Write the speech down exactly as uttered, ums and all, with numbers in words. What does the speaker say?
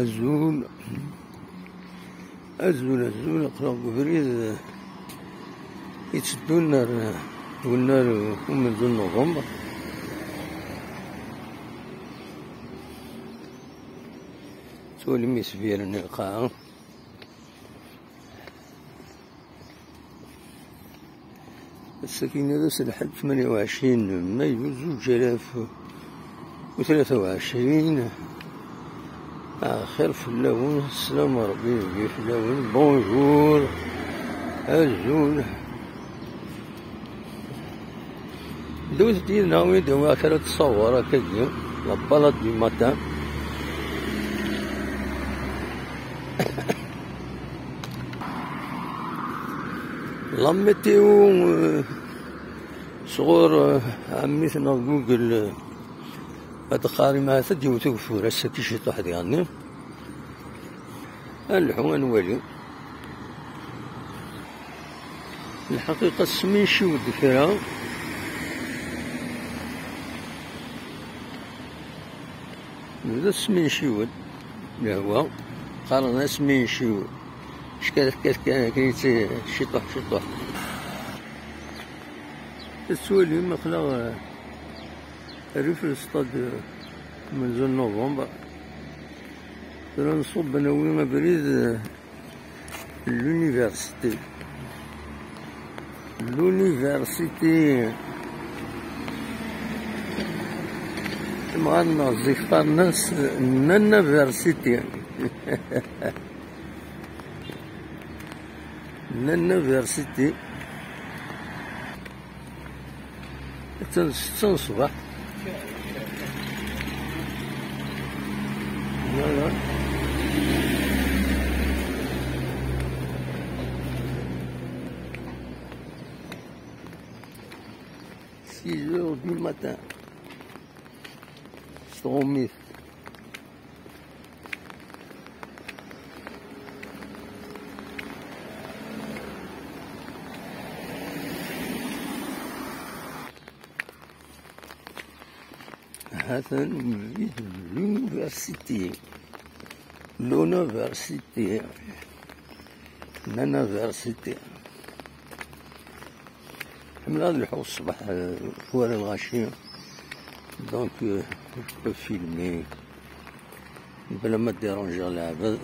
Azul, azul, azul, aql-aɣ deg ubrid itteddun ar wennar umenzu n Nuvember. Tettwalim isbiren n lqaɛa. Ass-agi d ass n lḥedd, tmanya u ɛecrin mayu zuǧ alaf u tlata u ɛecrin. Axir fell-awen, sslam n Ṛebbi yebgi fell-awen. Bonjour, azul. Ddut-d yid-neɣ, ad d-awiɣ kra n ttṣawer akkagi, la balade du matin. La météo, euh, sɣur, euh, ɛemmi-tneɣ Google, euh, ad d-qqar imɛat ad d-yewwet ugeffur ass-agi ciṭuḥ diɣenni. Ad nlḥu ad nwali. Lḥaqiqa, sminciw-d kra. Nebda sminciw-d. Lehwa. Qqaren-as sminciw. Ckat, ckat, ckat, akken yetti-, ciṭuḥ, ciṭuḥ. Tettwalim, aql-aɣ, eh, rrif le stade, eh, amenzu n November. Tura nṣubb nawi abrid, eh, l'université. L'université. Imɣan-nneɣ zik qqaren-as nanaversité. Nanaversité. Attan ssetta n ṣṣbeḥ. Voilà. Six heures du matin. S tɣumit. Hatan l'université. L'université. L'université. Ḥemmleɣ ad lḥuɣ ṣṣbeḥ, eh, war lɣaci. Donc, euh, je peux filmer. Bla ma dérangeɣ lɛebd.